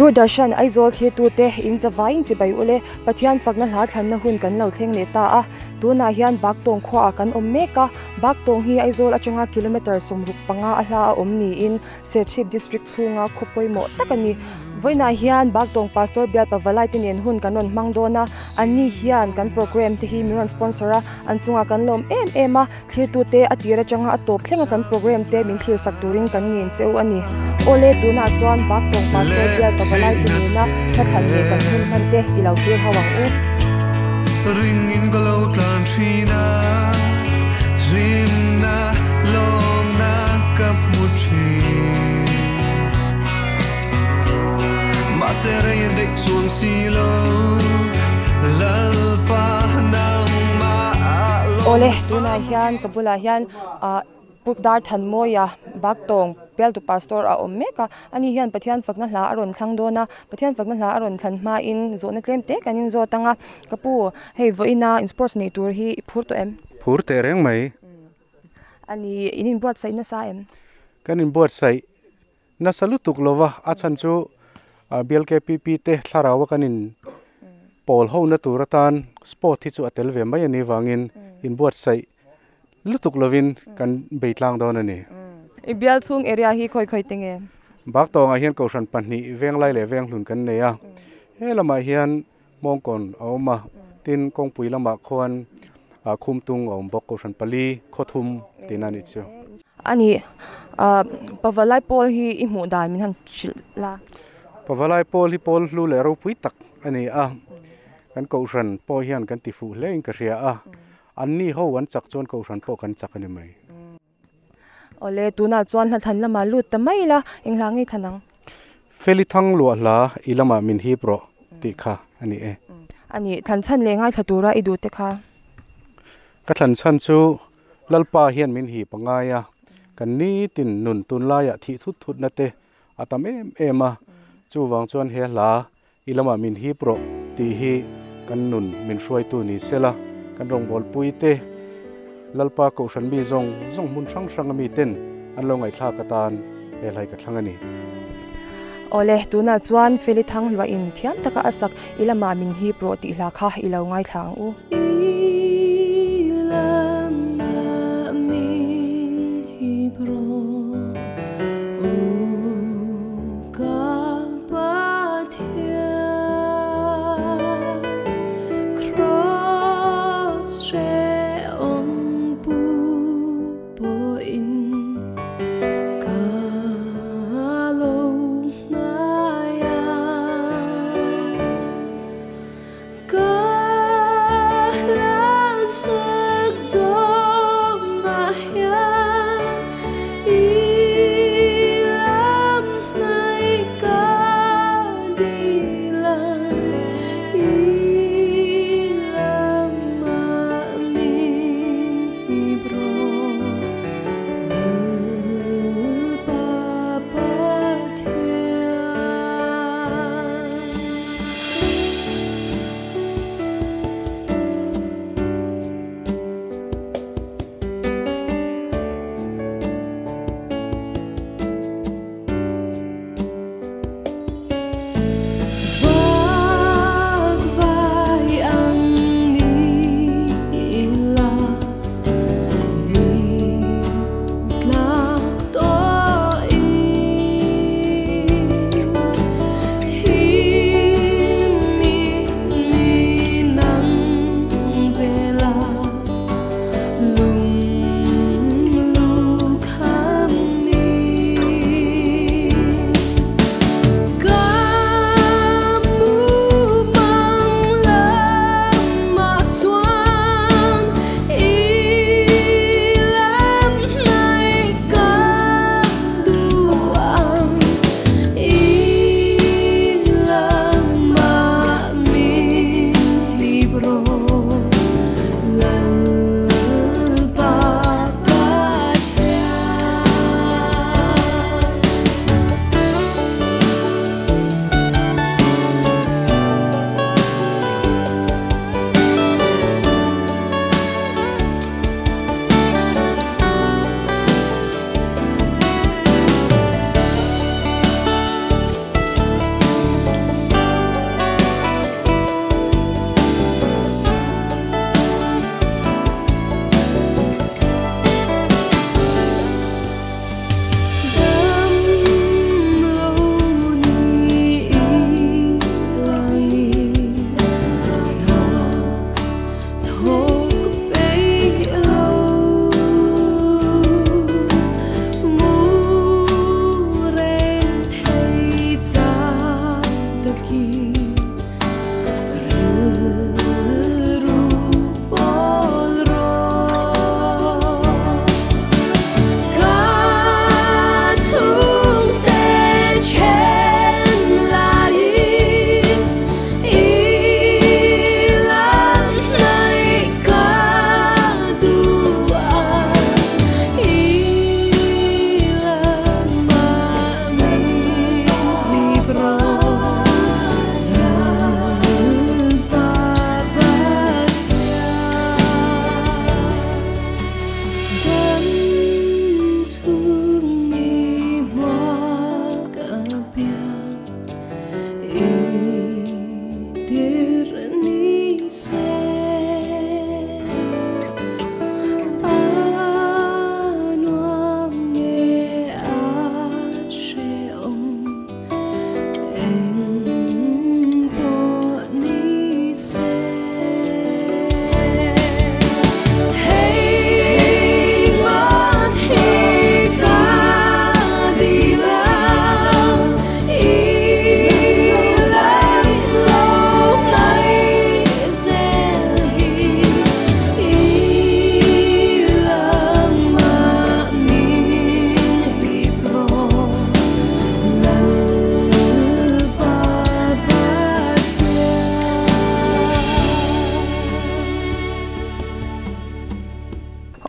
Doordarshan Aizawl thlirtute in zavaiin chibai ule Pathian fakna hla thlanna hun kan lo thleng leh ta a. Tunah hian Baktawng khuaah kan awm mek a, Baktawng hi Aizawl atanga kilometre 65 a hla a awm niin Serchhip District chhunga khaw pawimawh tak a ni. Vawiinah hian Baktawng Pastor bial pavalai te nen hun kan rawn hmang dawn a, anni hian kan programme te hi min rawn sponsor a, an chungah kan lawm em em a, thlirtute a tir atanga a tawp thlenga kan programme te min thlirsak turin kan ngen che u a ni. Awle, tunah chuan Baktawng Pastor bial pavalai te nena hla thlan leh kan hun hman te i lo tir ho ang u. Ringin ka lo tlan thin a, hlimna lawmna ka hmu thin. Mahse rei a daih chuang si lo, Lalpa nangmah lawm. Awle, tunah hian ka bulah hian ah Pu Darthanmawia Baktawng bialtu pastor a awm mek a, ani hian Pathian fakna hla a rawn thlang dawn a, Pathian fakna hla a rawn thlan hmain zawhna tlem te kan inzawt ang a, ka pu hei vawiina in sports neih tur hi i phur tawh em? Phur teh reng mai. Ani in inbuatsaih nasa em? Kan inbuatsaih nasa lutuk lova, a chhan chu BLKPP te thlarau a kan in pawl ho na tur atan sport hi chu a tel ve mai a nih vangin inbuatsaih lutuk lovin kan bei tlang dawn a ni. I bial chhung area hi khawi khawi te nge? Baktawngah hian Kohhran pahnih Venglai leh Venghlun kan nei a, he lamah hian Hmawngkawn a awm a, tin kawngpui lamah khuan Khumtung a awm bawk, Kohhran pali khawthum tihna a nih chu. A ni, Pavalai pawl hi i hmuh dan min han hrilh la. Pavalai pawl hi pawl hlu leh ropui tak a ni a, kan Kohhran pawh hian kan tifuh hle in ka hria a, anni ho an chak chuan Kohhran pawh kan chak a ni mai. Awle, tunah chuan hla thlan lamah lut ta mai ila, eng hla ngei thlan ang? Feli thang luah hla i lamah min hip rawh tih kha a ni e. A ni, thlan chhan leh ngaithla tura i duh te kha. Ka thlan chhan chu Lalpa hian min hip a ngai a, kan nitin nun tunlaiah thih thut thutna te a tam em em a, chuvang chuan he hla I lamah min hip rawh tih hi kan nun min hruaitu ni sela, kan rawngbawlpui te, Lalpa Kohhran mi zawng zawng hmun hrang hrang a miten an lo ngaihthlak atan he hlai ka thlang a ni. Awle, tunah chuan Feli Thanghluahin thiam taka a sak I lamah min hip rawh tih hla kha i lo ngaithla ang u. I lamah min hip rawh aw ka Pathian Kraws hrehawm pu pawhin ka lo hnai a. Ka hlansak zawmah hian i lam hnaih ka dilan, i lamah min hip rawh Lalpa Pathian.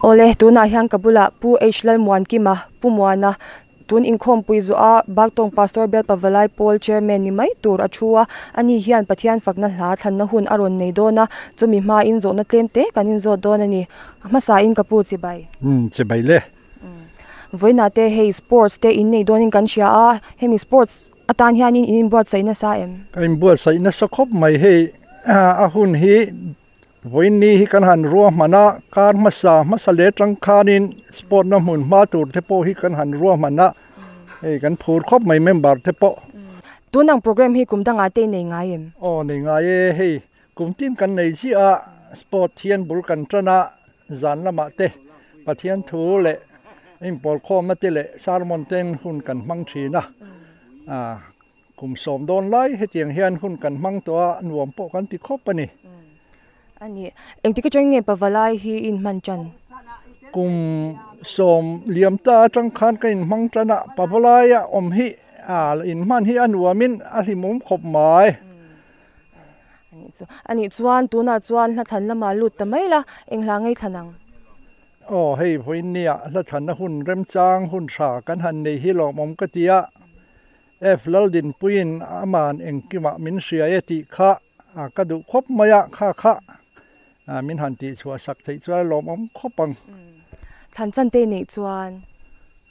Awle, tunah hian ka bulah Pu H Lalmuankima, Pu Muana, tun inkhawmpui zuah a Baktawng Pastor Bial Pavalai Pawl Chairman ni mai tur a thu a, ani hian Pathian fakna hla thlanna hun a rawn nei dawn a, chumi hmain zawhna tlem te kan inzawt dawn a ni. A hmasain ka pu chibai. Umm chibai le. Vawiinah te hei sports te in nei dawnin kan hria a, hemi sports atan hianin in inbuatsaih nasa em? Ka inbuatsaih nasa khawp mai hei a hun hi Vawiinni hi kan han ruahman a, kar hmasa hmasa leh atang khanin sport na hmun hma tur te pawh hi kan han ruahman a, hei kan phur khawp mai member te pawh. Tun ang program hi kum dangah te i nei ngai em? Aw nei ngai e, hei kum tin kan nei ziah a, sport hian bul kan tan a, zan lamah te Pathian thu leh inpawlkhawmna te leh sermon ten hun kan hmang thin a, Kum sawm dawn lai hetiang hian hun kan hmang tawh a, nuam pawh kan ti khawp a ni. A ni, engtik atang nge Pavalai hi i inhman tan? Kum sawm liam ta atang khan ka inhmang tan a, Pavalai a awm hi inhman hi a nuamin a hlimawm khawp mai. A nih chuan tunah chuan hla thlan lamah lut ta mai la, eng hla ngei thlan ang? Aw, hei vawiinnia hla thlanna hun remchang hun tha kan han nei hi lawmawm ka ti a. F Laldinpuiin aman engkimah min hria e tih kha ka duh khawp mai a, kha kha min han tihchhuah sak theih chuan a lawmawm khawp ang. Thlan chan te neih chuan.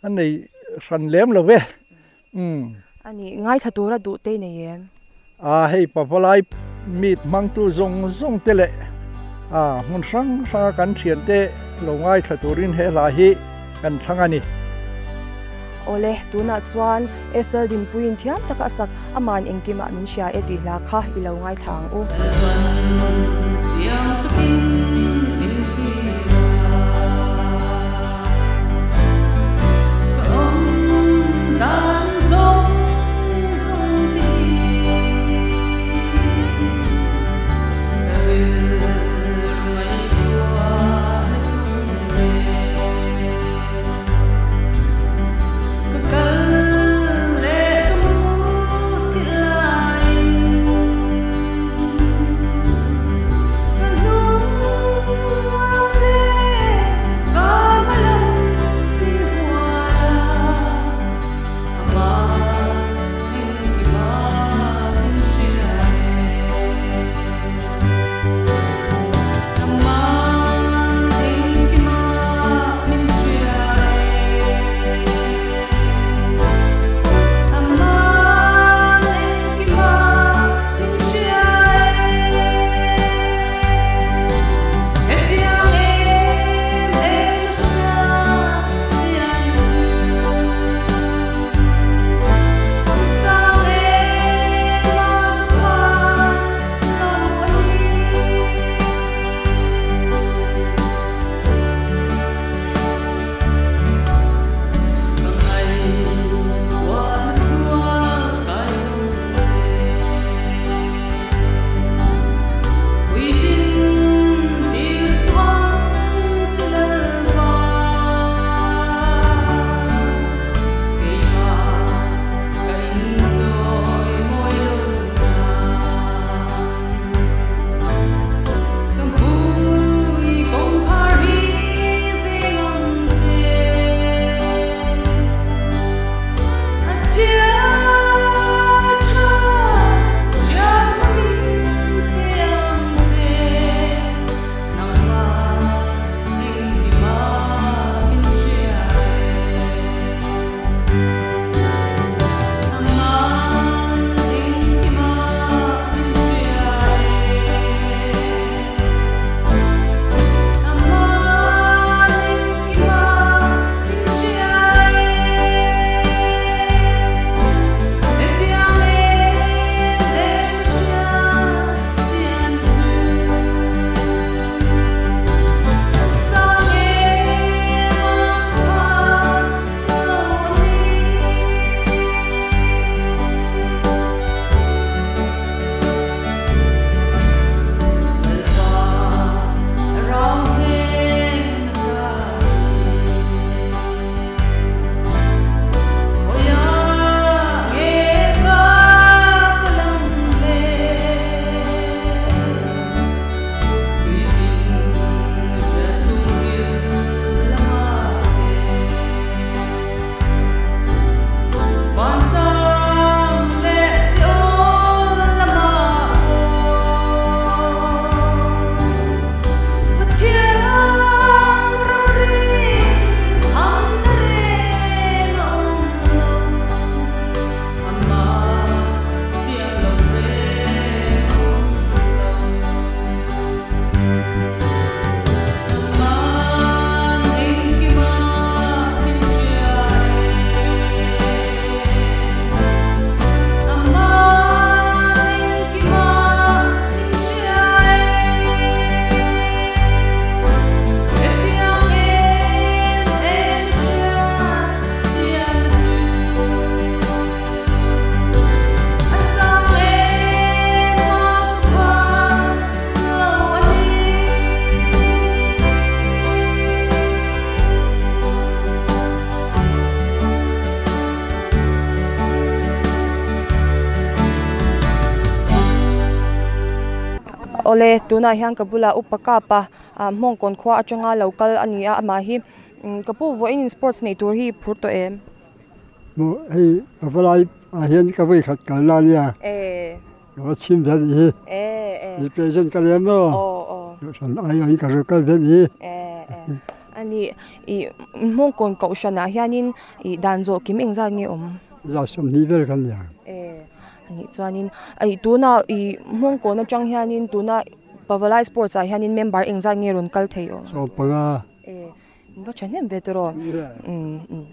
A nei hran lem lo ve. Umm. A nih, ngaithla tura duh te nei em? A hei pavalai meet hmangtu zawng zawng te leh a hmun hrang hranga kan thiante lo ngaithla turin he hla hi kan thlang a ni. Awle, tunah chuan Eiffel dinpuiin thiam taka a sak aman engkimah min hria e tih hla kha i lo ngaithla ang u. Awle, tunah hian ka bulah upa kap a, ah Hmawngkawn khua atanga lo kal a ni a, amah hi ka pu vawiin in sports neih tur hi phur tawh em? Maw hei pavalai ah hian ka vawi khat kal na nia. E. Ka va chhim ve a nih hi. E e. I present ka lem maw? Aw aw. Kohhran ai awin ka ru kal ve a nih hi. E e. A ni i Hmawngkawn kohhran ah hianin i dan zawh kim engzat nge awm? 20 vel kan nia. E. Anih chuanin aih tuna ih Hmawngkawn atang hianin tuna Pavalai Sports ah hianin member engzat nge rawn kal thei awm? 15. E va thahnem ve tawh rawh. Umm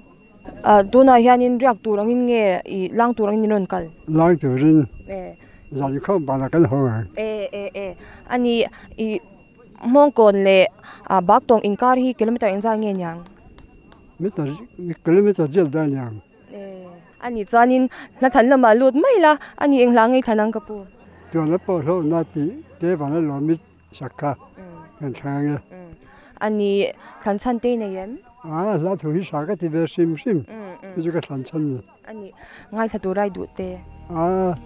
ah tunah hianin riak tur angin nge ih lang tur angin in rawn kal? Lang turin E. zan khawm banah kan hawng ang. E e e ani ih Hmawngkawn leh ah Baktawng inkar hi kilometer engzat nge niang? Meter kilometer riat vel niang. A nih chuanin hla thlan lamah lut mai la, a nih eng hla ngei thlan ang ka pu? Tuan a pawh hlawhna tih te vana lawmit sak kha kan thlang ang e. A nih thlan chhan te i nei em? A, hla thu hi hra ka ti ve hrim hrim, chu chu ka thlan chhan ni. A nih ngaithla tura i duh te. A,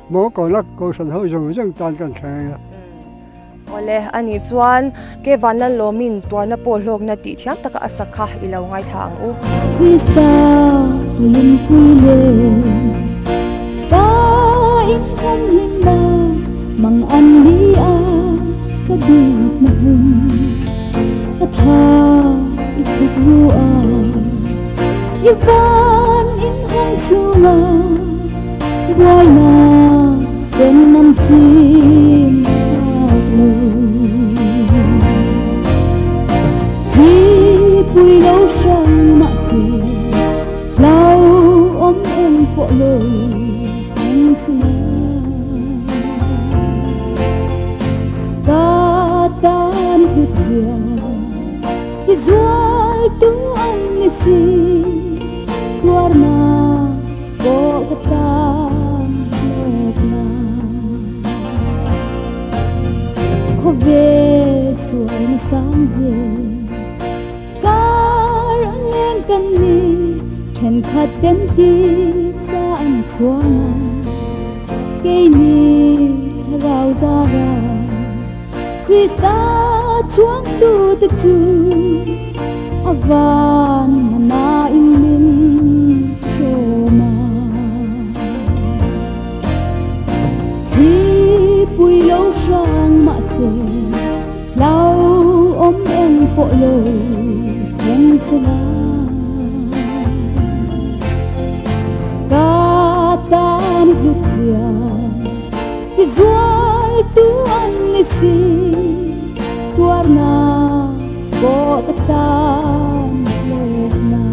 maw ko la kohhran ho zawng zawng tan kan thleng ang e. Awle, a nih chuan ke vanlal lawmin tuarna pawh hlawkna tih thiam taka a sak kha i lo ngaithla ang u. Krista lungpui leh ka inhumhimna mang an ni a, ka bikna hmun ka thla i thuk ru a, i van inhawng chunga buaina ten an chim phak lo. Thlipui lo hrang mahse hlauhawm eng pawh lo thleng si la. Ka tan i hlut zia ti zual tu an ni si, tuarna pawh ka tan hlawk na. Khawvel sualna sang zel kar an leng kan ni, thenkhat ten tisa an chhuang a, keini thlarau zara Krista chhuangtu te chu a van mana in min chhawm a. Thlipui lo hrang mahse hlauhawm eng pawh lo thleng se la. Ka tan i hlut zia ti zual tu an ni si, tuarna pawh ka tan hlawkna.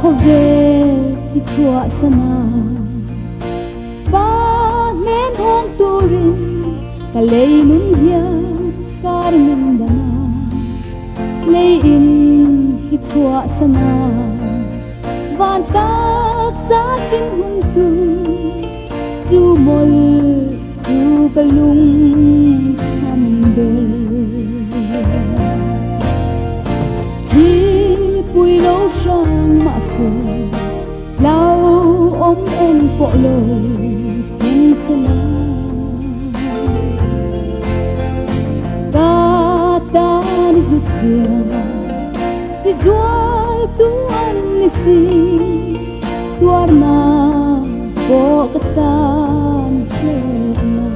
Khawvel i chhuah sana pa hnen hawng turin ka lei nun hian kar min dan a, lei in hi chhuah sana van taksa chin hun tu chu mawlh chu ka lung tham ber. Thlipui lo hrang mahse hlauhawm eng pawh lo thleng se la. Ka tan i hlut zia ti zual tu an ni si, tuarna pawh ka tan hlawkna.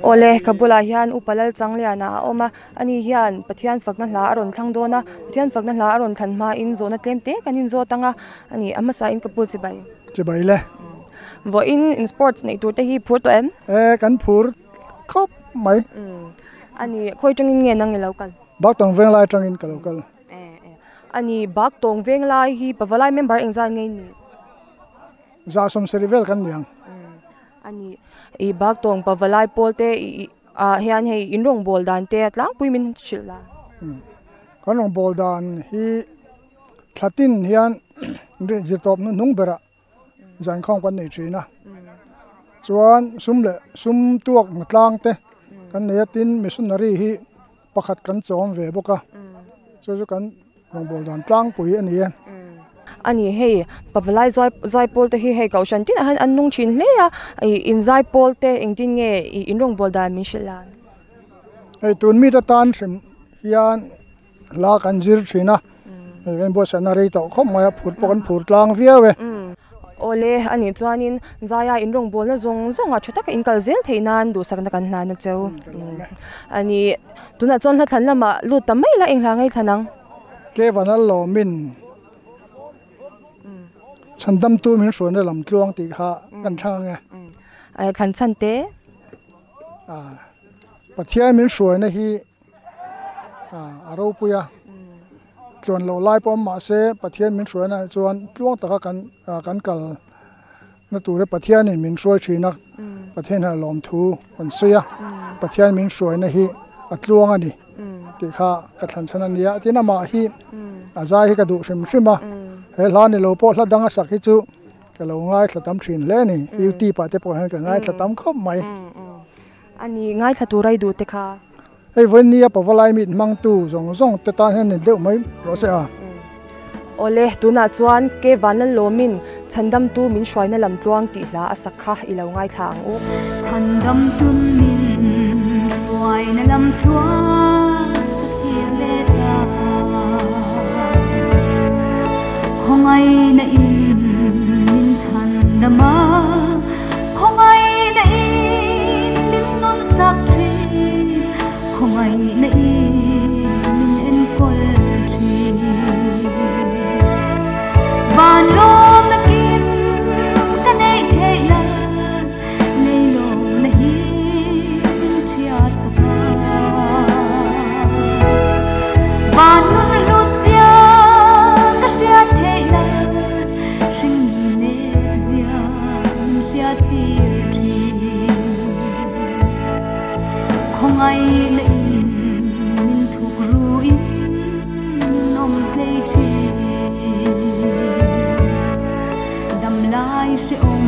Awle, ka bulah hian Upa Lalchangliana a awm a, ani hian Pathian fakna hla a rawn thlang dawn a, Pathian fakna hla a rawn thlan hmain zawhna tlem te kan inzawt ang a, ani a hmasain ka pu chibai. Chibai le. Vawiin in sports neih tur te hi phur tawh em? E, kan phur khawp mai. Ani, khawi tangin nge nang i lo kal? Baktawng Venglai atangin ka lo kal. E, e. Ani, Baktawng Venglai hi Pavalai member engzat nge i nih? 70 vel kan ni ang. Ani, i Baktawng Pavalai pawl te i ah hian hei in rawngbawl dan te a tlangpui min hrilh la. Kan rong bol dan hi thlatin hian zirtawp nu nung bera zan khong kan nei thina chuan sum le sum tuak tlang te kan nei tin missionary hi pakhat kan chawm ve boka chu chu kan rong bol dan tlang pui ani e. Ani hei pavalai zai zai pol te hi hei kau shan tin han an nung chin hle a in zai pol te engtin nge in rong bol dan min hrilan. Hei tun mi ta tan hrim hian la kan zir thina kan bo sana rei to khom mai a phur pawh kan phur tlang viau e. Ole ani chuanin zaya in rong bol na zong zong a thataka in kal zel theinan du sakna kan hna na cheu. Ani tuna chon hla thlan lama lut ta mai la eng hla ngai thlanang. Ke vanal lo min chandam tu min hruai na lam tluang ti kha kan thang nge. Ai thlan chan te a Pathian min hruai na hi a ro puya tluan lo lai pawm ma se Pathian min hruai na chuan tluang taka kan kan kal na ture Pathian in min hruai thina Pathian ha lom thu kan sia Pathian min hruai na hi a tluang ani ti kha ka thlan chan ania tin ama hi a zai hi ka du hrim hrima he hla ni lo pawh hla dang a sak hi chu ka lo ngai thla tam thin hle ni ut pa te pawh hian ka ngai thla tam khawp mai. Ani ngai thla turai du te kha hei vawi nia pavalai mit mang tu zong zong te tan hian ni deuh mai rawh se a. Ole tuna chuan ke vanal lomin chandam tu min hruai na lam tluang ti hla a sak kha i lo ngai thla ang u. Chandam tu min hruai na lam tluang ka thlir le ta khongai na in min chandama khongai na in min non sak thin khongai na in min en kol thin van lom na kim ka nei thei la nei lom na hi min thiat saka van nun lut zia ka hriat thei la hring nep zia min hriat tir thin khongai na in min thuk ru in min om tlei thin dam lai hre om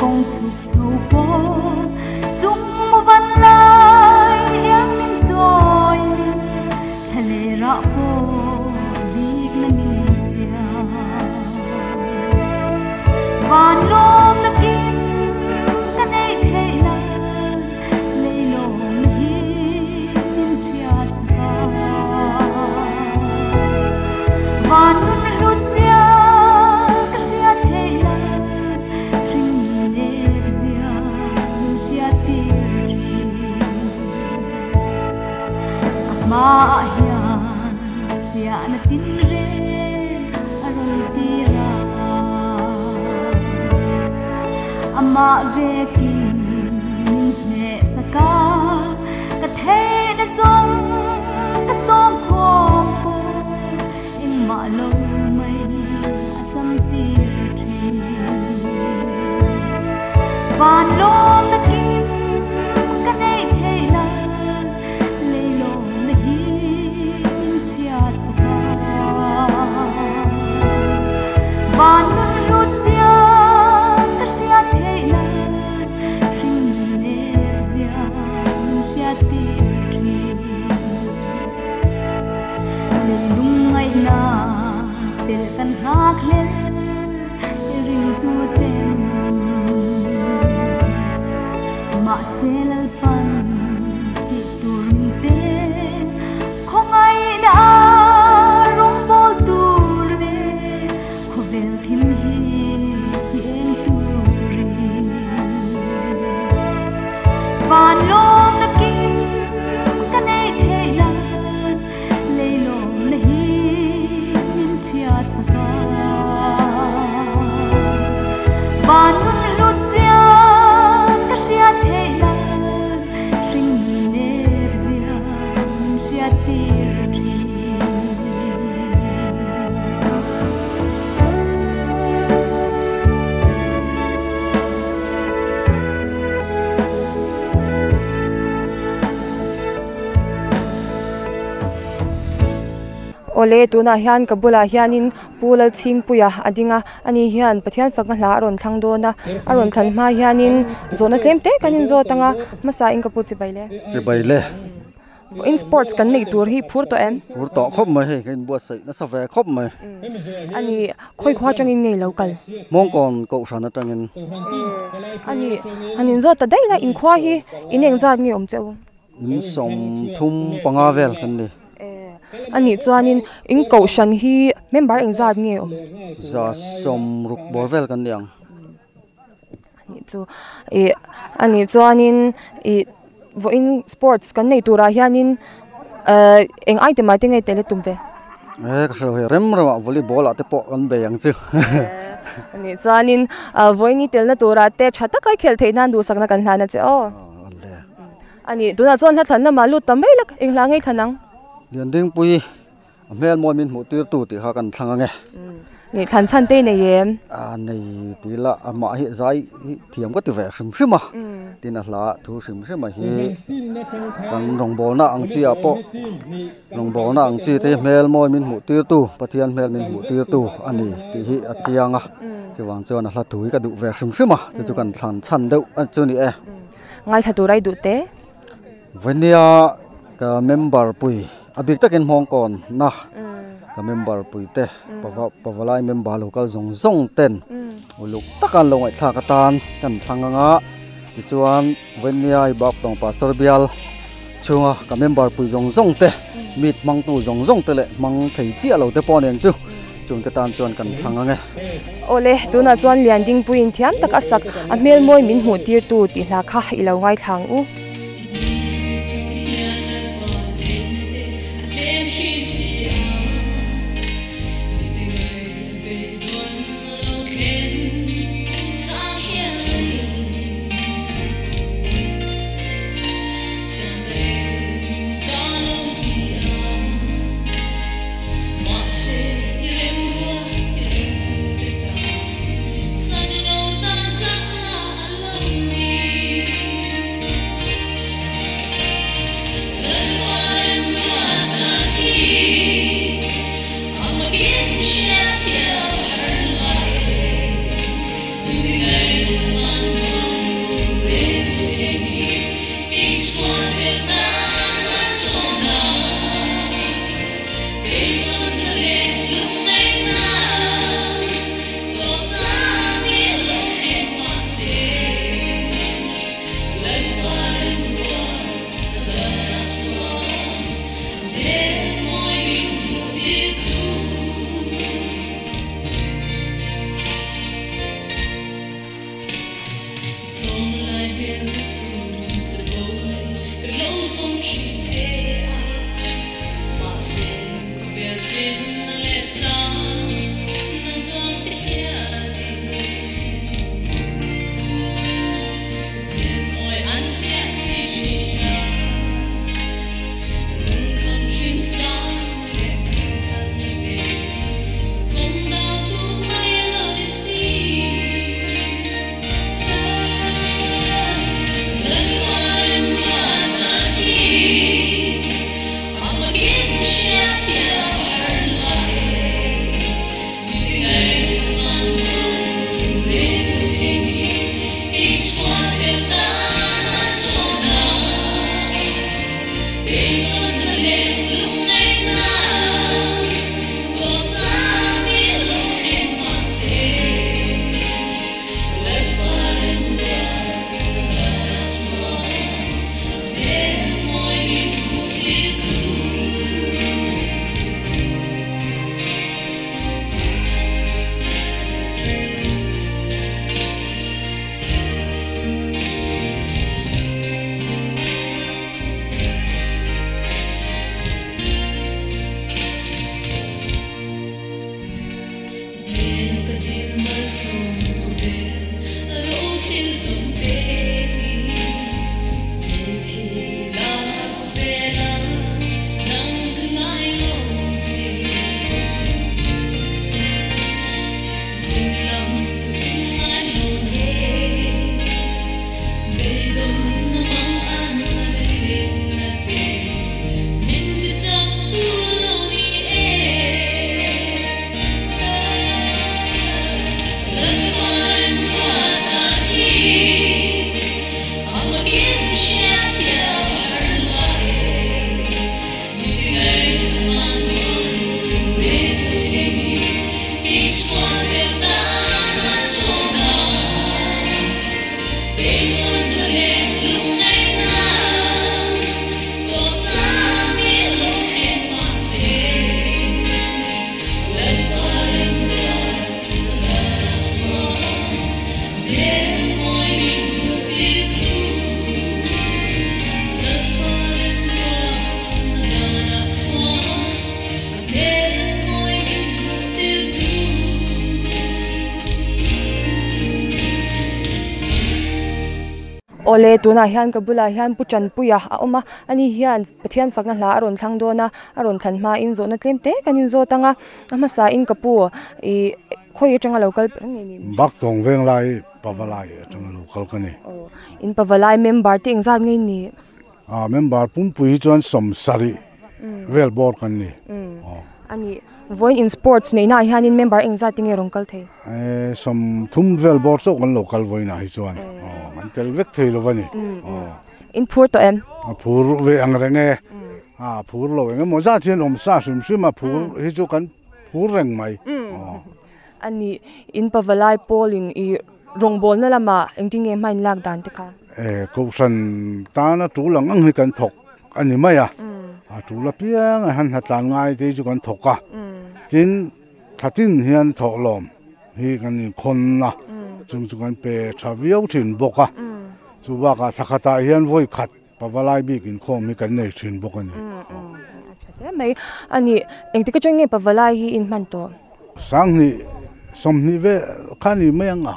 kong chuk chho po chung mu van lai em min choi thale ra po dik na min sia van lom na kim ka nei thei la lei lom na hi min thiat sa van nun lut zia ka hriat thei la hring nep zia min hriat tir thin ma hian fiah na tin reng a rawn tira ama vekin min hne saka ka thei na zong ka som khom po engmah lo mai a cham tir thin van lom na kim ka nei thei la lei lom na hi min thiat saka van nun lut zia ka hriat thei la hring nep zia min hriat tir thin lei lung ngai na pel kan hak hlel ring tu ten ma se lal pan ti tur min pe khongai na rong bol tur le khovel thim hi ti eng turin van lom na kim ka nei thei la lei lom na hi min thiat saka van nun lut zia ka hriat thei la hring nep zia min hriat tir thin. Awle tunah hian ka bulah hianin Pu Lalchhingpuia a ding a, ani hian Pathian fakna hla a rawn thlang dawn a, a rawn thlan hma hianin zawhna tlem te kan inzawt ang a, hmasa in ka pu chibai le. Chibai le. Vawiin sports kan neih tur hi phur tawh em? Phur tawh khawp mai hei, ka inbuatsaih nasa ve khawp mai. Ani khawi khua atangin nge lo kal? Hmawngkawn Kohhran atangin. Ani han inzawt ta daih la, inkhua hi in engzat nge awm che u? In 35 vel kan ni. Anih chuanin in kohhran hi member engzat nge awm? 60 bawr vel kan ni ang. Anih chu ih anih chuanin ih vawiin sports kan nei turah hianin ehh eng item ah te nge tel i tum ve? E ka hre lo hei rem rem ah volleyball ah te pawh kan bei ang chu. Anih chuanin vawiin i telna turah te tha taka i khelh theih nan duhsakna kan hlan a che aw. Ani, tunah chuan hla thlan lamah lut ta mai la, eng hla ngei thlan ang? Liandingpui, a hmel mawi min hmuh tir tu tih kha kan thlang ange. Ni, thlan chhan te i nei em? A nei ti ila, amah hi zai hi thiam ka ti ve hrim hrim a, tin a hla thu hrim hrim a hi kan rawngbawlna ang chi ah pawh rawngbawlna ang chi te hi hmel mawi min hmuh tir tu, Pathian hmel min hmuh tir tu a ni tih hi a chiang a, chuvang chuan a hla thu hi ka duh ve hrim hrim a, chu chu kan thlan chhan deuh chu ni e. Ngaithla tur ai duh te. Vawnia ka member pui a bik takin Hmawngkawn na ka member pui te pavalai member lo kal zawng zawng ten uluk taka an lo ngaihthlak atan kan thlang anga tichuan Vawnia i Baktawng Pastor bial chhunga ka member pui zawng zawng te meet hmangtu zawng zawng te leh hmang thei chiah lo te pawh nen chu Chungte tan chuan kan thlang ang e. Awle, tunah chuan Liandingpuiin thiam tak a sak, a hmel mawi min hmuh tirtu tih hla kha i lo ngaithla ang u. Awle tunah hian ka bulah hian Pu Tanpuia a awm a, ani hian Pathian fakna hla a rawn thlang dawn a, a rawn thlan hmain zawhna tlem te kan inzawt ang a, a hmasain ka pu ih khawi atanga lo kal reng nge ni? Baktawng venglai Pavalai atanga lo kal ka ni. Aw, in Pavalai member te engzat nge ni? A member pumpui hi chuan 70 vel bawr kan ni. Ani, vawiin in sports neihna ah hianin member engzat te nge rawn kal thei? 30 vel bawr chauh kan lo kal vawiinah hi chuan kan tel vek thei lo va ni. In phur tawh em? A phur ve ang reng e. A phur lo eng emaw zat hian awm sa hrim hrim a phur hi chu kan phur reng mai. Ani, in pavalai pawlin i rawngbawlna lamah engtin nge hma in lak dan te kha? Kohhran tana tul ang ang hi kan thawk a ni mai a, a tul apiang a han hnatlan ngai te hi chu kan thawk a, tin thlatin hian thawhlawm hi kan inkhawn a, chung chu kan pe tha viau thin bawk a, chu bakah thla khatah hian vawi khat pavalai bik inkhawm hi kan nei thin bawk a ni. A tha hle mai. A ni, engtik atang nge pavalai hi in hman tawh? 20 20 vel kha ni mai ang a.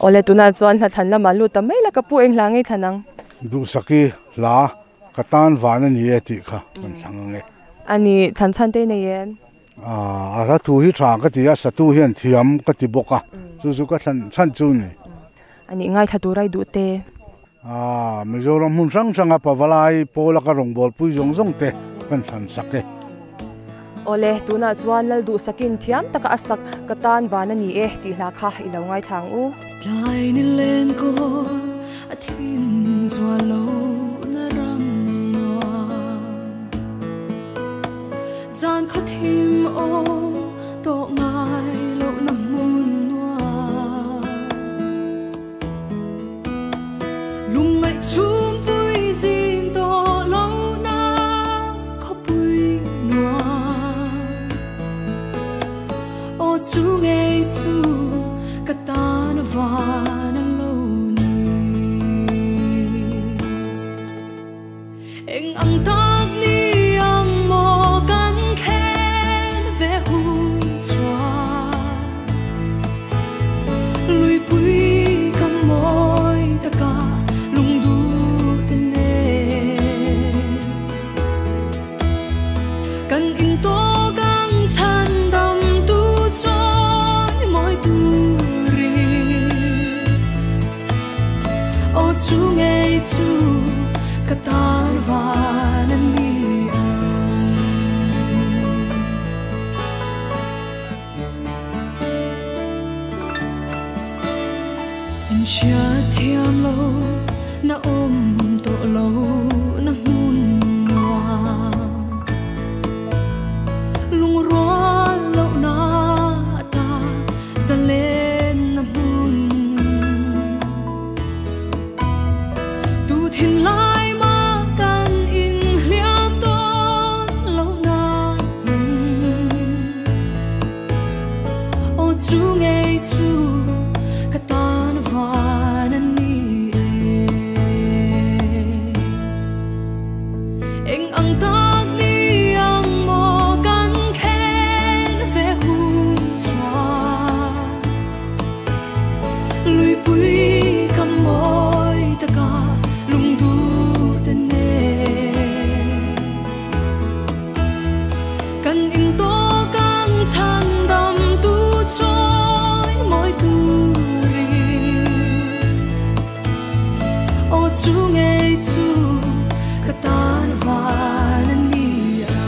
Awle tunah chuan hnathlan lamah lut ta mai la ka pu eng hla ngei thlan ang. Duhsaki hla ka tan van a ni e tih kha kan thlang ang e. A ni, thlan chhan te nei em? A hla thu hi tha ka ti a, satu hian thiam ka ti bawk a, chu chu ka thlan chhan chu ni. A nih ngaithla tur ai duh te. Mizoram hmun hrang hranga pavalai pawla ka rawngbawlpui zawng zawng te kan thlan sak e. Awle, tunah chuan Lal duhsakin thiam taka a sak ka tan van a ni e tih hla kha i lo ngaithla ang u. Tlai ni len kawl a thim zual lo na ram nuam. Zan khaw thim awm tawh ngai lo na hmun nuam. Lung ngaih chhum pui zin tawh lo na khaw pui nuam. Aw chu ngei chu ka tan van a lo ni. Eng ang tak ni ang maw kan thlen ve hun chuan. Lui pui ka mawi taka lungdu te nen. Kan in tawk ang chhan dam tu chawi mawi turin. Aw chu ngei chu ka tan van a ni ang. In hriat thiam lo na awm tawh lo na hmun nuam. Lungrual lo na ta zalen na hmun. Tu thin lai ma kan in hliam tawn lo na hmun. Aw chu ngei chu ka tan van a ni e. Eng ang tak ni ang maw kan thlen ve hun chuan. Lui pui ka mawi taka lungdu te nen. Kan in tawk ang chhan dam tu chawi mawi turin. Aw chu ngei chu ka tan van a ni ang.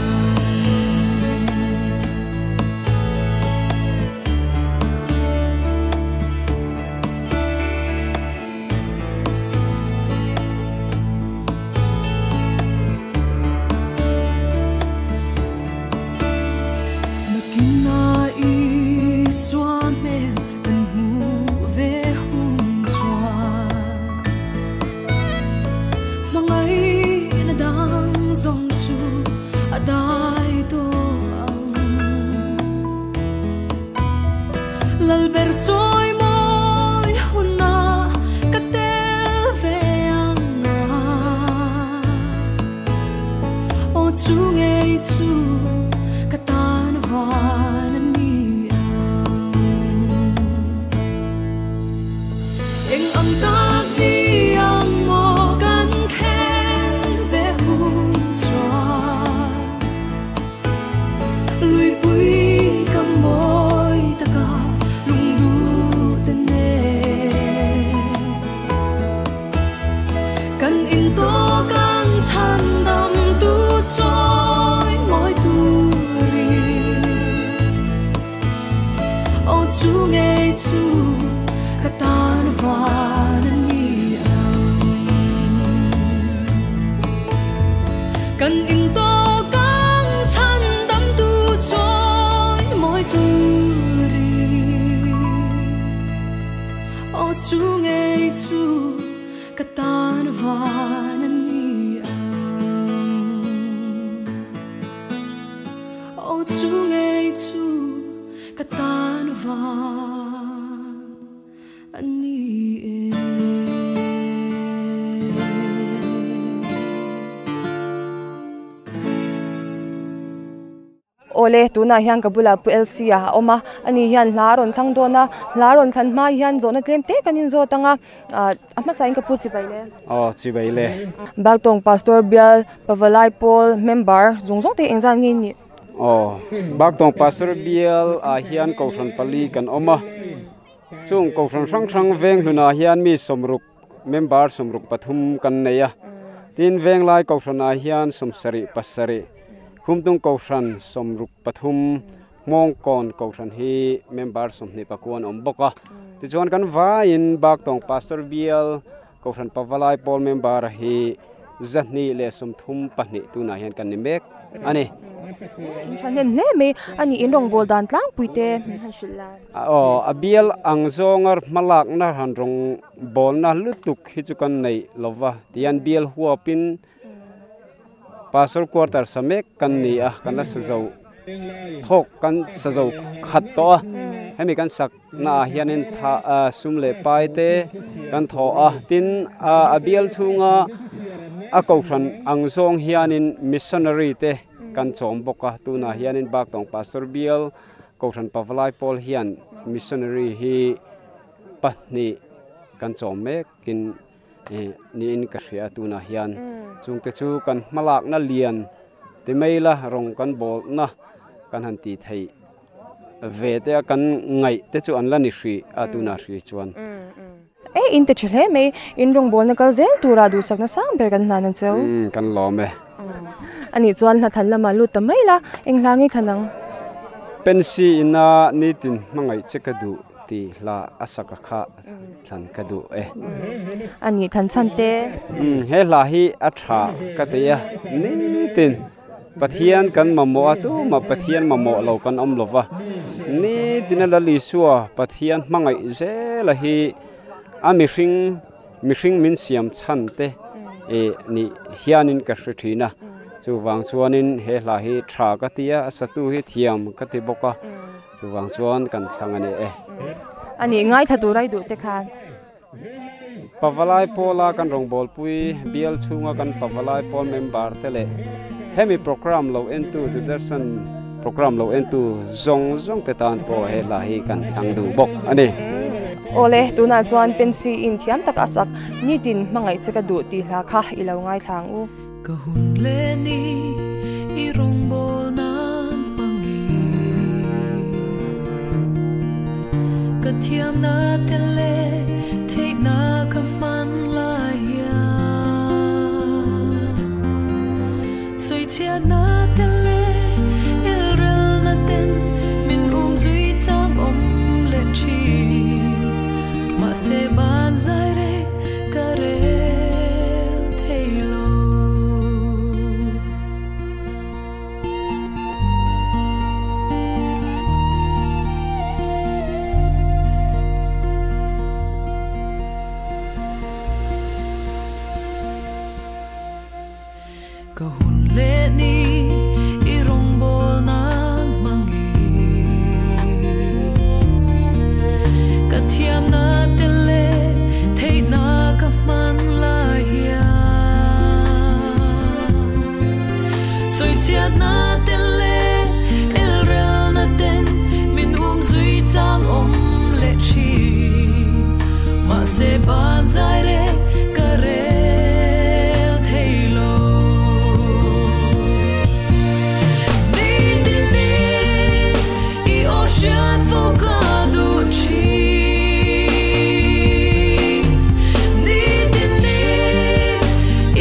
Nakina i sua hmel kan hmu ve hun chuan. Hmangaih na dang zawng chu a dai tawh ang. Lal ber chawi mawi hunah ka tel ve ang a. Aw chu ngei chu ka tan van a ni ang. Eng ang tak ni ngei chu ka tan van ni ang kan in to kang chan dam tu choi moi tu ri o chu ngei chu ka tan van ni ang o chu ngei chu ka tan van ani ole tuna hian ka bula pu LC a oma ani hian hla ron thang dona hla ron than ma hian zona tlem te kanin zo tanga a hma sain ka pu chi bai le o chi bai le Baktawng Pastor Bial Pavalai Paul member zung zung te engzan nge ni o Baktawng Pastor Bial a hian kohhran pali kan oma chung kohhran hrang hrang veng hluna hian mi somruk member somruk pathum kan nei a tin veng lai kohhran a hian somsari pasari khumtung kohhran somruk pathum mongkon kohhran hi member somhni pakuan awm bawk a tichuan kan vaiin Baktawng Pastor Bial kohhran Pavalai Paul member hi zahni leh sawmthum pahnih tunah hian kan ni mek ani thanem hle mai ani in rong bol dan tlang puite min han hrilh lan o a bial ang zawngar hmalak na han rong bol na lutuk hi chu kan nei lova tian bial huapin Pastor quarter samek kan ni a kan la sazo thok kan sazo khat to a hemi kan sak na hianin tha sum le pai te kan tho a tin a bial chunga a kohhran ang zawng hianin missionary te kan chawm bawk a tuna hianin Baktawng Pastor Bial kohhran Pavalai Paul hian missionary hi pahnih kan chawm mekin niin ka hria tuna hian chungte chu kan hmalak na lian ti mai la rong kan bol na kan han ti thei ve te kan ngai te chu an la ni hri a tuna hri chuan e in te hle mai in rong bol na kal zel tura du sakna sang ber kan hnan an cheu kan lawm e ani chuan hna than lama lu ta mai la eng hlangi thanang pensi ina nitin mangai che ka du ti hla asaka kha than ka du e ani than chan te he hla hi a tha ka te ya nitin Pathian kan mamo atu ma Pathian mamo lo kan om lova ni tin la li suwa Pathian mangai zela hi a mi hring min siam chan te e ni hianin ka hri thina chu wang chuanin he hla hi tha ka tia asatu hi thiam ka ti boka chu wang chuan kan thlang ani e ani ngai tha tu rai du te khan Pavalai Paula kan rong bol pui bial chunga kan Pavalai Paul member te le hemi program lo entu Dudarshan program lo entu zong zong te tan po he la hi kan thang du bok ani ole tuna chuan pensi in thiam tak asak nitin mangai cheka du ti hla kha ilo ngai thang u ka hun le ni i rong bol nan pangi ka thiam na te le thei na ka man la ya soi chia na te le il rel na ten min zui chang om le chi ma se ban zai re ka re thei lo ka hun le ni i rong bol nan mangi ka thiam na te le thei na ka man la hian soi chia na te le el rel na ten min zui chang om le chi ma se ban zai re ka re thei lo ni tin ni i ocean fo ka du chi ni tin ni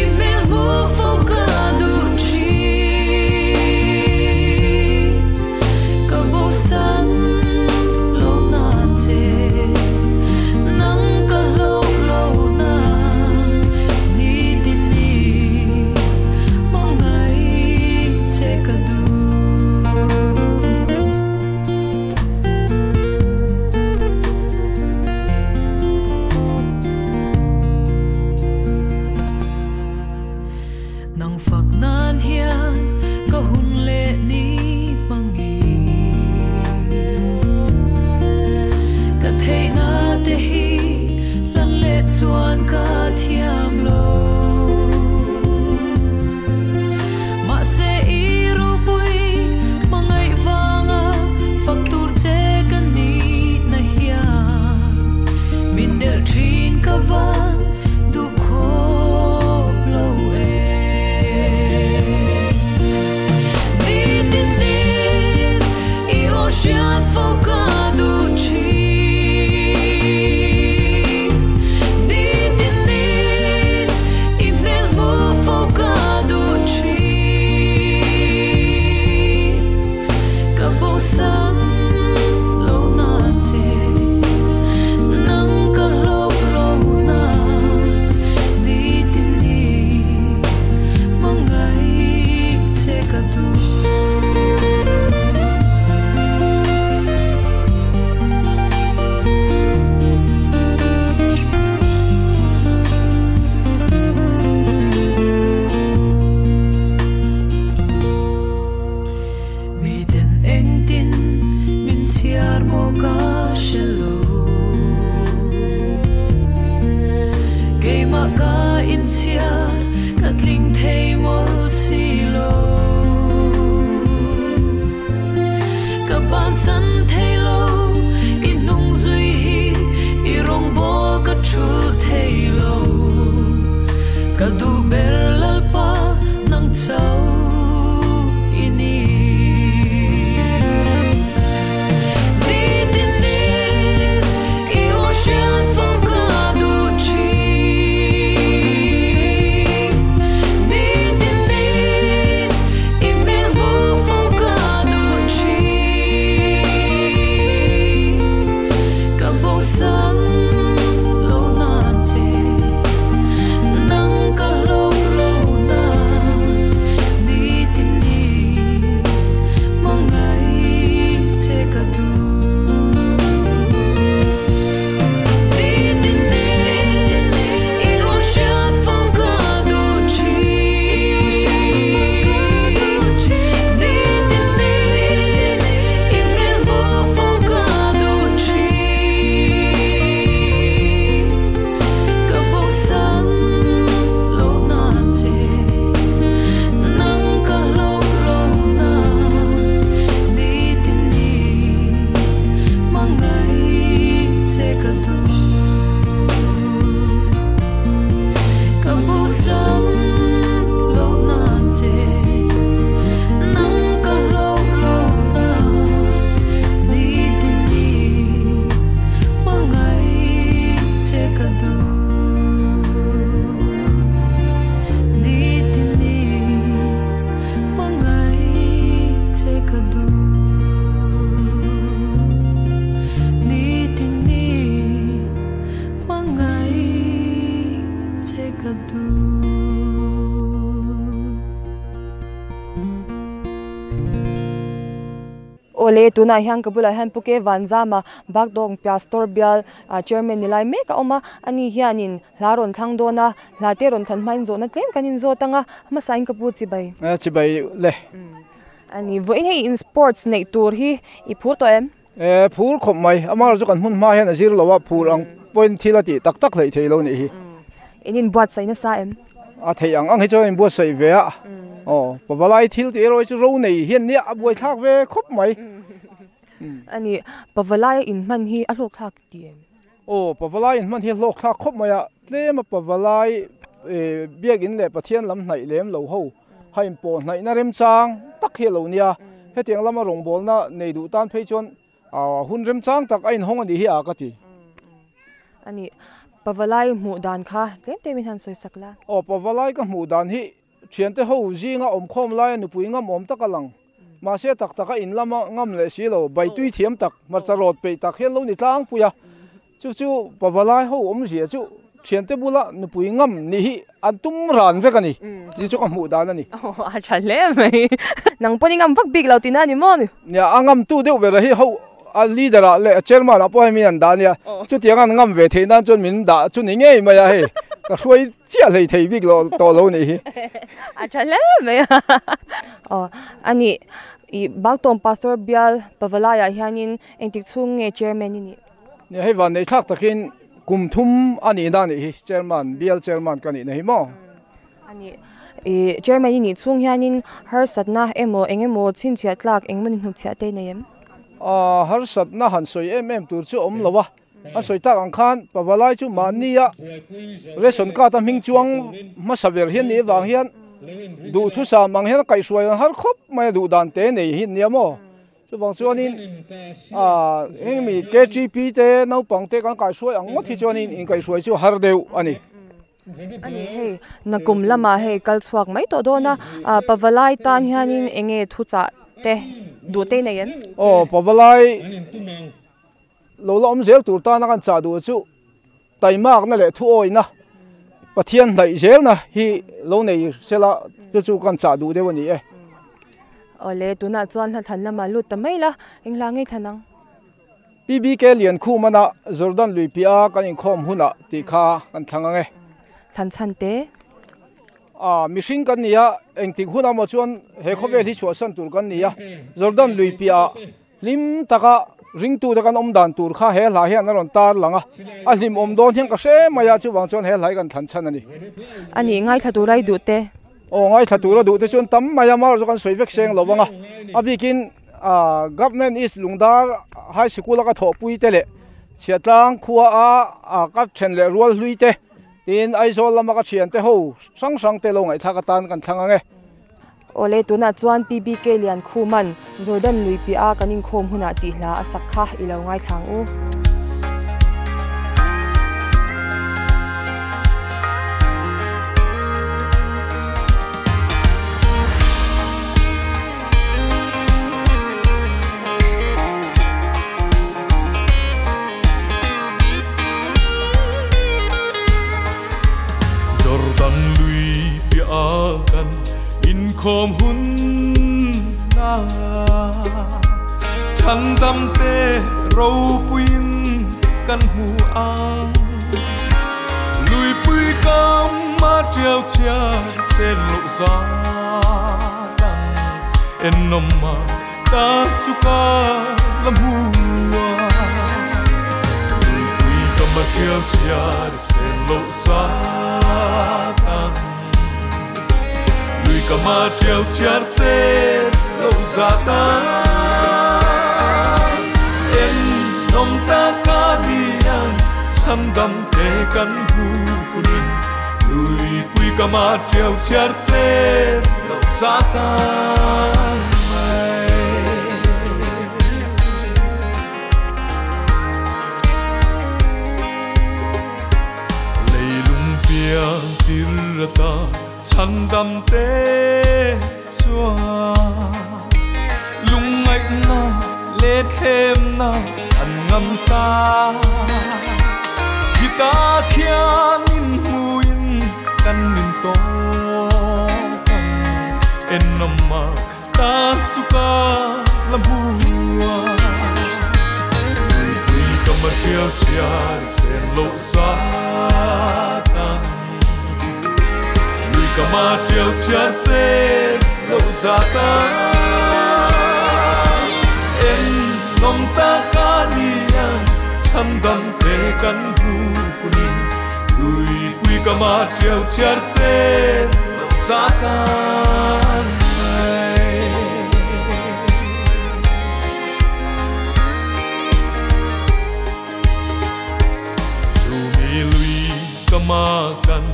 i mel mu fo ka du chi ka bo san lo nan Awle tunah hian ka bulah hian Puke Vanzama Bakdawng Pastor bial Chairman ni lai mek a awm a, ani hianin hla rawn thlang dawn a, hla te rawn thlan hmain zawhna tlem kan inzawt ang a, hmasain ka pu chibai. Chibai le. Ani vawiin hei in sports neih tur hi i phur tawh em? E phur khawp mai, amah chu kan hmun hma hian a zir lo a, phur ang pawhin thil a tih tak tak hleih thei lo nih hi. In inbuatsaih nasa em? A theih ang ang hi chuan inbuatsaih ve a, aw pavalai thil tih erawh hi chu ro nei hian nia a buaithlak ve khawp mai. Ani pavalai inhman hi a hlawkthlak tih em? Aw pavalai inhman hi a hlawkthlak khawp mai a, tlema pavalai biakin leh Pathian lam hnaih lem lo ho ha inpawh hnaihna remchang tak hi a lo nia, hetiang lama rawngbawlna nei duh tan phei chuan hun remchang tak a inhawng a nih hi a ka ti. Ani pavalai hmuh dan kha tlem tlem in han sawi sak la. Aw pavalai ka hmuh dan hi thiante ho zinga awmkhawm laia nupui ngam awm tak a lang. Mahse tak taka in lama ngam leh si lo, baitui thiam tak, hmarcha rawt peih tak hian lo ni tlangpui a. Chu chu pavalai ho awmzia chu thiante bula nupui ngam nih hi an tum ran vek a ni tih chu ka hmuh dan a ni. Aw a tha hle mai. Nang pawhin i ngam vak bik lo tihna a ni maw ni? Nia, a ngamtu deuh ber hi ho a leader ah leh a chairman ah pawh hei min an dah a nia. Chutiang an ngam ve theih nan chuan min dah chu ni ngei mai a hei. Ka hruai chiah hlei thei bik lo tawh lo nih hi. A tha hle mai a. Aw a nih i Baktawng Pastor bial Pavalai ah hianin engtik chhung nge chairman i nih? Nia hei van nei thlak takin kum thum a nihna a nih hi chairman bial chairman ka nihna hi maw. A nih i chairman i nih chhung hianin harsatna emaw eng emaw chhinchhiah tlak eng emaw ni hnutchhiah te nei em? Aaa harsatna han sawi em em tur chu a awm lo a, a sawi tak ang khan pavalai chu mahnia ration card a hming chuang hmasa ber hian nih avang hian duhthusam ang hian a kaihhruai an har khawp mai a duh dan te nei hi nia maw. Chuvang chuanin aaa heng mi KTP te naupang te kan kaihhruai ang ngawt hi chuanin inkaihhruai chu har deuh a ni. A ni hei nakum lamah hei kal chhuak mai tawh dawn a, aaa pavalai tan hianin eng nge thuchah te duh te nei em? Aw pavalai lo la awm zel tur tana kan chah duh chu taimakna leh thuawina Pathian hnaih zelna hi lo nei sela chu chu kan chah duh deuh a ni e. Awle tunah chuan hla thlan lamah lut ta mai la, eng hla ngei thlan ang? PBK Liankhumana Jordan lui piah kan inkhawm hunah tih kha kan thlang ang e. Thlan chhan te. A, mihring kan ni a, engtik hunah maw chuan he khawvel hi chhuahsan tur kan ni a, Jordan lui piah hlim taka ringtute kan awm dan tur kha he hla hian a rawn tar lang a, a hlim awm dawn hian ka hre mai a, chuvang chuan he hla hi kan thlan chhan a ni. A nih, ngaithla tura i duh te. Aw, ngaithla tura duh te chuan tam mai a, mar chu kan sawi vek seng lo vang a, a bikin Government East Lungdar High Sikul a ka thawhpui te leh Chhiatlang khua a ka then leh rual hlui te tin Aizawl lama ka thian te ho hrang hrang te lo ngaihthlak atan kan thlang ang e. Awle tunah chuan PBK Liankhuman Jordan lui piah a kan inkhawm hunah tih hla a sak kha i lo ngaithla ang u. Jordan lui piah a kan inkhawm hun na chhandam te ropuiin kan hmu ang. Luipui kam a tiau chhiat sen loh zat ang ennawm a ta chu ka la hmu a. Luipui kam a tiau chhiat sen loh zat ang lui kam a tiau chhiat sen loh zat ang ennawm taka ni ang chhandam te kan hmu hunin luipui kam a tiau chhiat sen loh zat ang mai. Leilung piang tir ata chhandam te chuan lungngaihna leh thlemna an ngam ta. Khita khian inhmuin kan intawk ang ennawm mak ta chu ka la hmu Lui kama trial chiar sen lo sa tan Lui kama trial chiar sen lo sa tan En nom ta ka nian cham dam te kan hu kunin Lui pui kama trial chiar sen lo sa tan Makan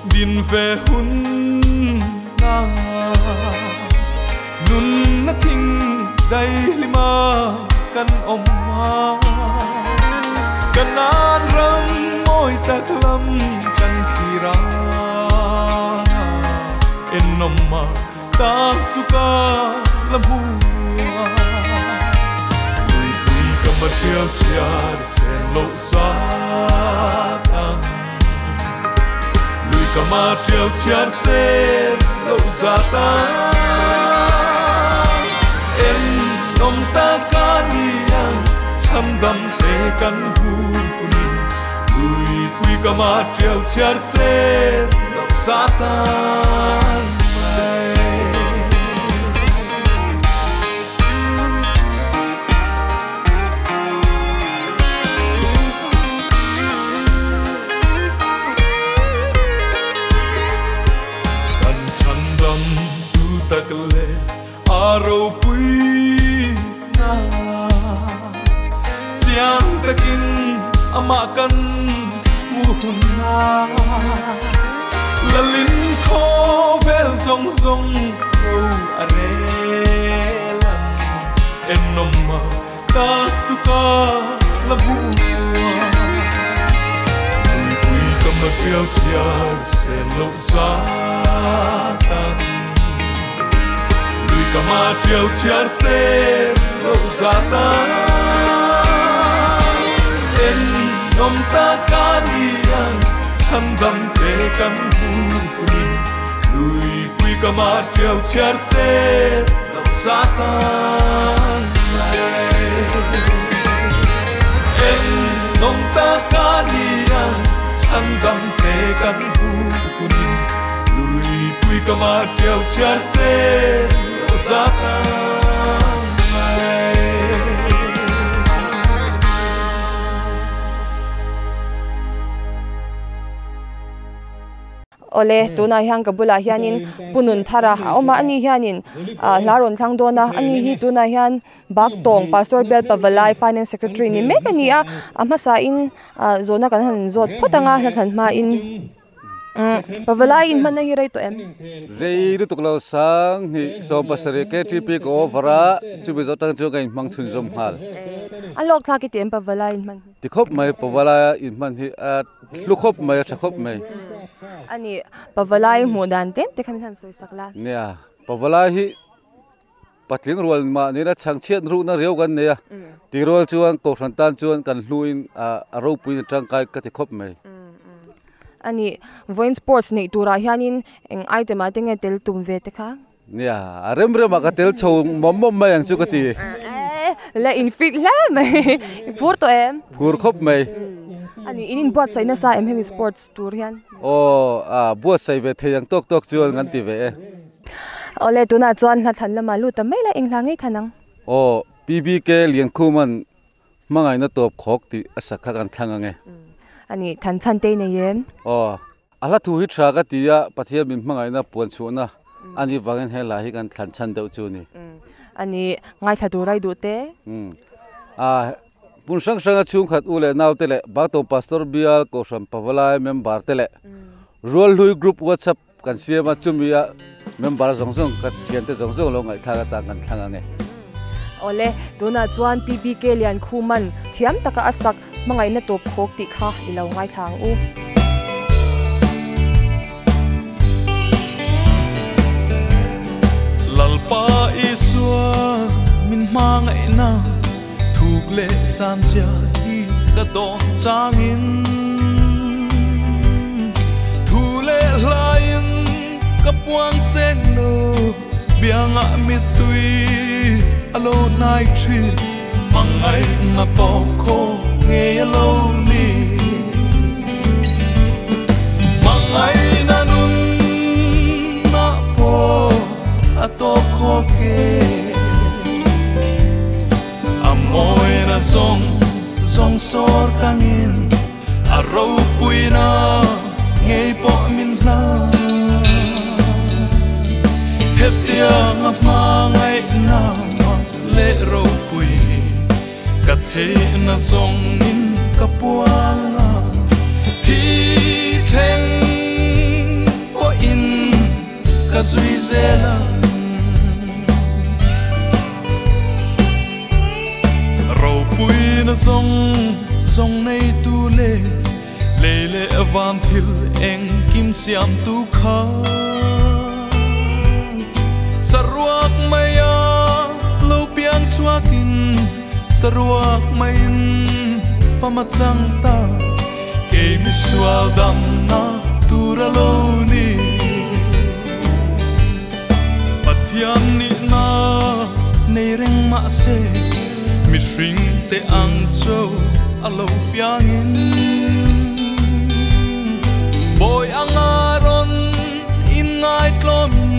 din ve hun na nun na thing dai lima kan om ma kanan ram moi tak lam kan thira en nom ma ta chuka lamu lui pui ka ma trial chiar sen lo sa tan Lui kama trial chiar sen lo za tan En nom ta ka nian cham dam te kan hu kunin Lui pui kama trial chiar sen lo za tan Takle aro pui na chiang takin ama kan muhun na lalin kho vel zong zong ro arelan enoma ta tsuka labu pui pui kama trial chiar sen lo za tan Lui kama trial chiar sen lo za tan En nom ta ka nian cham dam te kan hu kunin Lui pui kama trial chiar sen lo za tan En nom ta ka nian cham dam te kan hu kunin Lui pui kama trial chiar sen lo za tan Ole tuna hian ka bula hianin punun thara a awma ani hianin hlaron thlang dona ani hi tuna hian Baktawng Pastor Bel Pavalai Finance Secretary ni mek ani a hmasa in zona kan han zawt phawt anga hla thlan hma in Pavalai in hman na hi rei tawh em rei lutuk lo sang hi sawm pasarih KTP ko overa chumi zawt tang chu ka in hmang chhun zawm nghal a lawk thlak i ti em Pavalai in hman ti khawp mai Pavalai in hman hi a hlu khawp mai a tha khawp mai ani Pavalai hmuh dan te te khamin han sawi sak la nia Pavalai hi patling rual ma ni la chang chiat ru na reu kan nei a ti rual chuan ko hran tan chuan kan hluin a ro pui na tangkai ka ti khawp mai ani voin sports nei tura hianin eng item a te nge tel tum ve te kha nia a rem rem a ka tel chho mom mom mai ang chu ka ti la in fit hle mai phur to em phur khawp mai ani inin buat sai na sa em hemi sports tur hian o a buat sai ve thei ang tok tok chuan kan ti ve e ole tuna chuan hla thlan lama lu ta mai la eng hla ngei thanang o PBK lian khuman mangai na top khok ti asakha kan thlang ange ani than chan te nei em o ala thu hi tha ka tia pathian min mangai na puan chu na ani wangin he la hi kan thlan chan deuh chu ni ani ngai tha tu rai du te a pun sang sang a chung khat u le nau te le Baktawng Pastor Bial ko sam Pavalai member te le rual hlui group WhatsApp kan siama chumia member zong zong ka thian te zong zong lo ngai tha ka ta kan thlang ange ole tuna chuan PBK lian khuman thiam taka asak mangai na top khok ti kha ilo ngai thang u Lalpa Isua min mangai na thuk le san sia hi ka don changin thu le hlain ka puang sen lo bianga mi tui alo nai thin Mangai na to kho nge lo ni. Mangai na nun na po a to kho ke. Amoi na zong zong sor tangin a ro pui na ngei po min hla. Hetiang a mangai na mak le ro pui ka the na zong in ka puanga thi theng po in ka zui zela. Ro pui na zong zong nei tu le le le van thil eng kim siam tu kha. Saruak maya lo piang chuakin saruak main fama chang ta ke mi sual dam na tura lo ni. Pathian ni na nei reng ma se mi hring te ang cho alo piangin. Boy angaron in ngai tlomin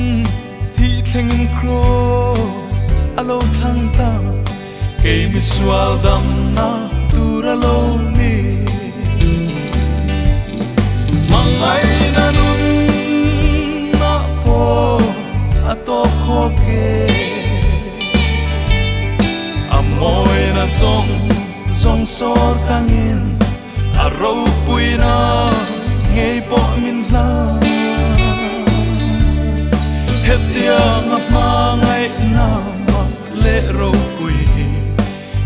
thi thlengin cross alo thlang ta ke mi sual dam na tura lo ni. Mangai na nun na po a to kho ke. Amoi na zong zong sor tangin a ro pui na ngei po min hla. Hetiang a mangai na mak le ro pui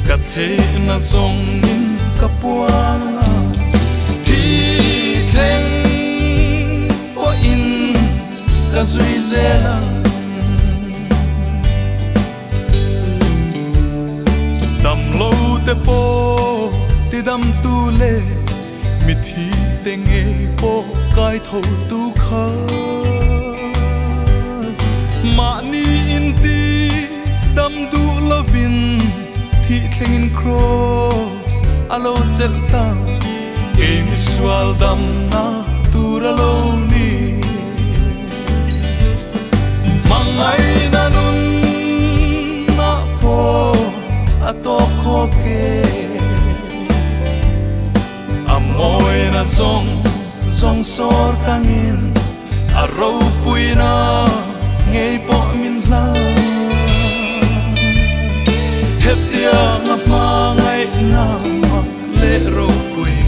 ka the na zong in ka puanga thi thleng po in ka zui zela. Dam lo te po ti dam tu le mi thi te nge po kai tho tu kha. Ma ni in ti dam du lovin thi thleng in cross alo chel ta ke mi sual dam na tura lo ni. Mangai na nun na po a to kho ke. Amoi na zong zong sor tangin a ro pui na ngei po min hla. Hetiang a mangai na mak le ro pui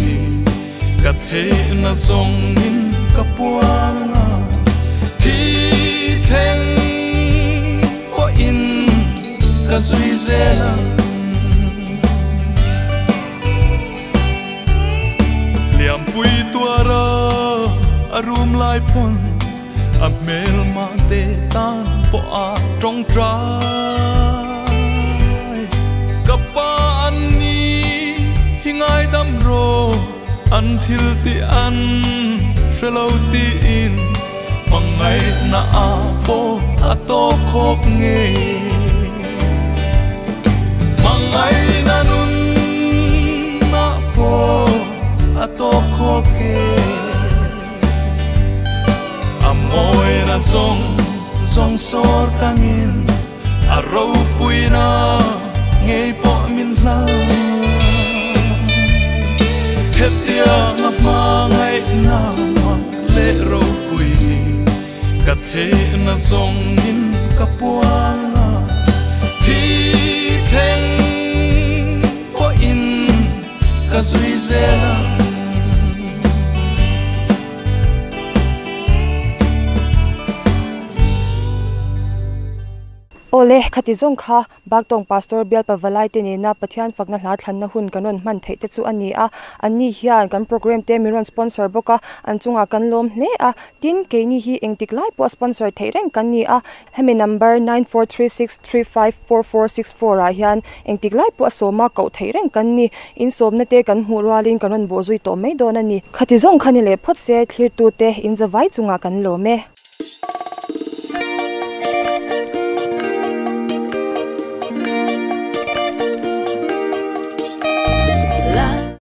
ka the na zong in ka puanga thi thleng po in ka zui zela. Liam pui tuara a rum lai pon a mel ma te tan po a trong trai. Kapa an ni hingai dam ro an thil ti an hrelo ti in mangai na a po a to khok nge. Mangai na nun na po a to khok ke. Amoi na zong zong sor tangin a ro pui na ngei po min hla. Hetiang a mangai na mak le ro pui ka the na zong in ka puanga thi thleng po in ka zui zela. Ole khati zong kha baktong pastor bial pavalai te ne na pathian fakna hla thlan na hun kanon man thei te chu ani a ani hian kan program te miron sponsor boka an chunga kan lom hle a tin ke ni hi engtik lai po sponsor thei reng kan ni a hemi number 9436354464 a hian engtik lai po soma ko thei reng kan ni in som na te kan hmu rualin kanon bo zui to mai don ani khati zong khani le phot se thlir tu te in zawai chunga kan lome.